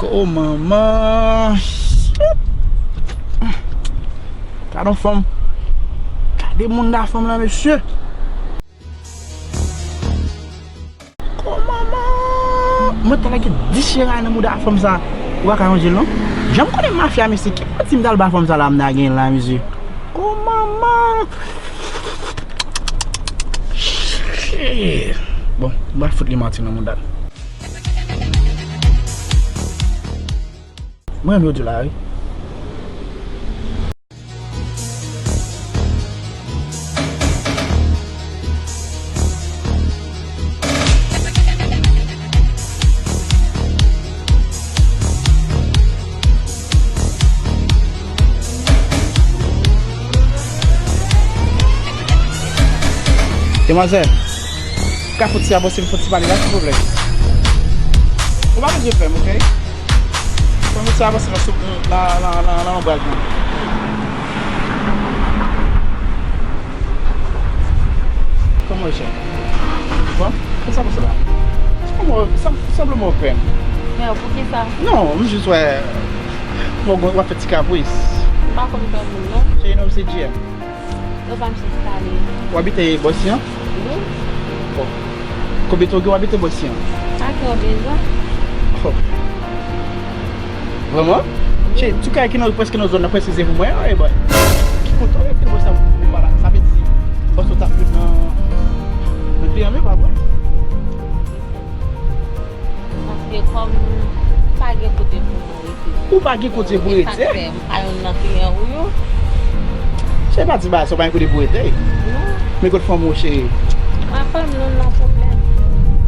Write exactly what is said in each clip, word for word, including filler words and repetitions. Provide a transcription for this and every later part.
Ko manman. Gade yon fanm. Gade moun da fanm lan, mesye. Ko manman. Mwen ta lage dis chen ray nan mouda fanm sa. Ou pa ka ranje l non. Jan m konnen mafya, mesye, ki manti m t al ba fanm sa la, m ta gen la, mesye. Ko manman. Shit. Bon, m va fout li manti nan mouda l. Mwen menm yo di la wi. Demwazèl, ou ka fout ti avanse m fon ti pale la, silvouplè? Ou pa bezwen pè m, oke? Fon ti avanse nan sou, nan, nan, nan, nan, nan ombraj mwen. Kòman w ye, chè? Ou anfòm? Kòman sa pase la? Kòman, sa, sanble mwen pè m. Men, poukisa? Non, m jis wè, w ap fè ti kapris. M pa konn pè moun, non. Cheri, non, m se G M. Yo pa m se Stalin. W abite Bòsyan? Wi. Oh. Konbyen tan w gen w abite Bòsyan? Sa ke w bezwen? Oh. Vrèman? Wi. Che, tout kay ki nan, prèske nan zòn nan, prèske se pou mwen, e bòy. Ki kote w rete Bòsyan pou m pa la? Sa vle di, Bòsyan w t ap jwenn nan, nan kliyan m yo, pa vre? Paske kòm pa gen kote pou mwen rete. Ou pa gen kote pou rete? E sa k fè m pa youn nan kliyan ou yo? Cheri, pa di bagay sa, ou pa gen kote pou rete. Non. Men kot fanm ou, cheri? Mwen, fanm nou nan pwoblèm.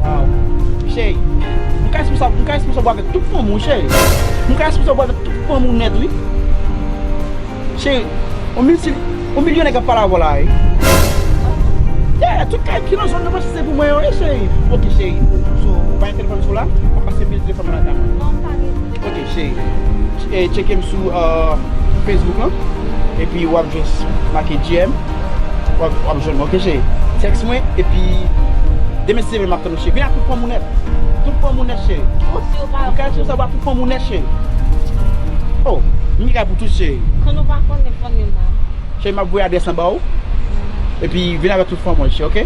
Waw. Cheri, m ka responsab, m ka responsab avèk tout fanm ou, cheri. M ka responsab avèk tout fanm ou nèt, wi. Cheri, yon milti, yon milyonè k ap pale avè w la, wi. Yeah, tout kay ki nan zòn nan, prèske se pou mwen yo, wi, cheri. Ok, cheri. So, ou pa gen telefòn sou la? M ap pase bil telefòn mwen lakay mwen. Non, m pa gen. Ok, cheri. E, tcheke m sou, euh, Facebook lan. Epi w ap jwenn make G M. W ap, w ap jwenn mwen, ok, cheri? Tèks mwen, epi demen si Dye vle m ap tann ou, cheri. Vin ak tout fanm ou nèt. Tout fanm ou nèt, cheri. Ou si ou pa... M ka di sa, w ap tout fanm ou nèt, cheri. Oh, m gen kay pou tout, cheri. Konn ou pa konnen fanmi mwen. Cheri, m ap voye adrès lan ba ou. Epi vin avèk tout fanm ou, cheri, ok?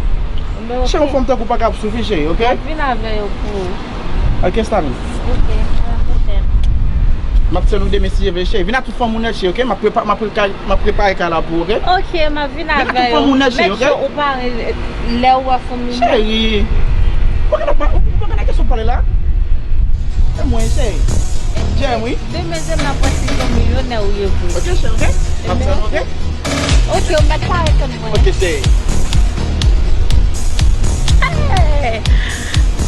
Cheri, yon fanm tankou w pa ka ap soufri, cheri, ok? M ap vin avè yo pou ou. Ok, Stalin. Ok, a la pwochèn. M ap tann ou demen si Dye vle, cheri. Vin ak tout fanm ou nèt, cheri, ok? M ap prepa-, m ap prepa-, m ap prepare kay la pou ou, ok? Ok, m ap vin avè yo. Vin ak tout fanm ou nèt, cheri, ok? Make sure ou pare lè ou wè fanmi mwen. Cheri, ou pa konn, ou pa konn nan kesyon pale la? Se mwen, cheri. Jere m, wi. Demen se m ap wè si se yon milyonè ou ye vre. Ok, cheri, ok? M ap tann ou, ok? Ok, ou mèt pare tann mwen. Ok, cheri. Hey!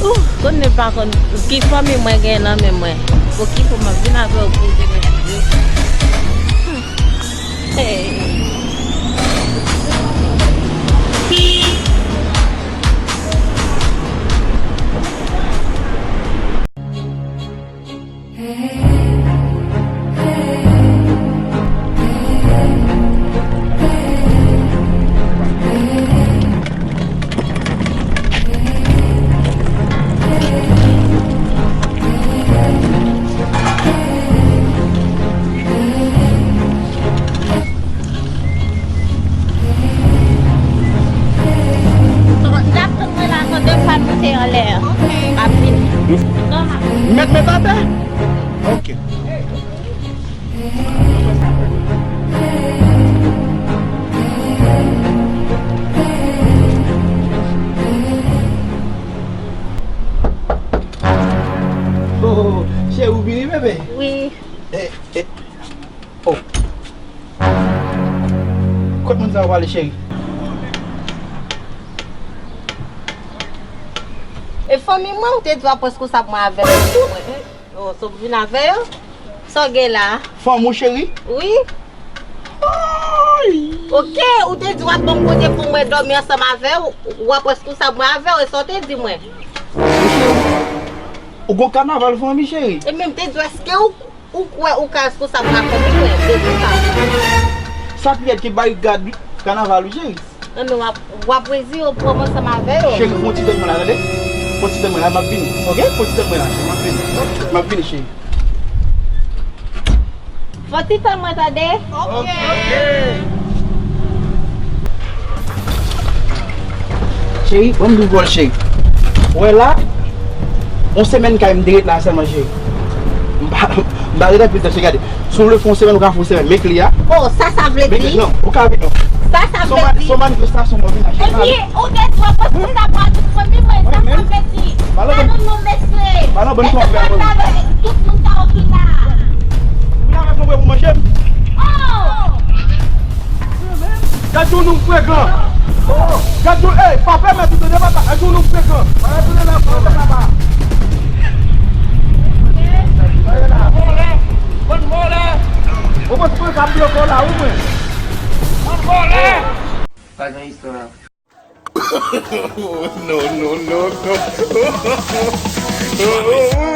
Ouh, konnen pa konn ki fanmi mwen gen nan men mwen. Pou ki pou mwen vin avè w pou demen si Dye vle. Hmm. Hey! N ap tann mwen la, tande, pa moute anlè. Ok. M ap vini. Non, m ap vini. Mèt, mèt atè? Ok. Oh, cheri, ou vini, bebe? Wi. Eh, eh. Oh. Kot moun sa yo prale, cheri? E fanmi mwen, ou te di w ap responsab mwen avè l. Oh, so w vin avè yo? Sa w gen la? Fanm ou, cheri? Wi. Ay! Ok, ou te di w ap ban m kote pou mwen dòmi ansanm avè w, w ap responsab mwen avè w, e sa w te di mwen? Ou gon kanaval fanmi, cheri? E menm te di w, èske ou Ou kwè ou ka responsab pa fanmi mwen de tout sa? Sa pi rèd ke barikad kanaval wi, cheri. Enben, w ap, w ap rezi yo pran m ansanm avè yo. Cheri, fè yon ti tann mwen la, tande? Fè yon ti tann mwen la, m ap vini. Ok? Fè yon ti tann mwen la, cheri, m ap vini. M ap vini, cheri. Fò ti tann mwen tande. Cheri, ban m di w vòl, cheri. Ou wè la, yon semèn kay m te ret la sèlman, cheri. M pa, m pa ret anpil tan, cheri, gade. Si w vle fè yon semèn, ou ka fè yon semèn. Men kle a. Oh, sa, sa vle di? Men kle, non, ou ka vin, non. Sa, sa vle di? Se yon manifestasyon, mwen vin la, cheri. Epi, ou gen twa pòs pou sa pral tout fanmi mwen, sa, sa vle di? Alon, non, mesye. Alon, bon, konpè, mwen. Tout moun sa yo ki la. Ou la avèk mwen pou manje m? Oh! Gad yon nou frekan. Gad yon, ey, pa pèmèt ou tande papa. Gad yon nou frekan. Pa retounen la, pa retounen la. Vòlè, bann vòlè. Ou mwen frekan ap bloke w la, wi, mwen. Bann vòlè. Pa gen istwa. No, no, no, no.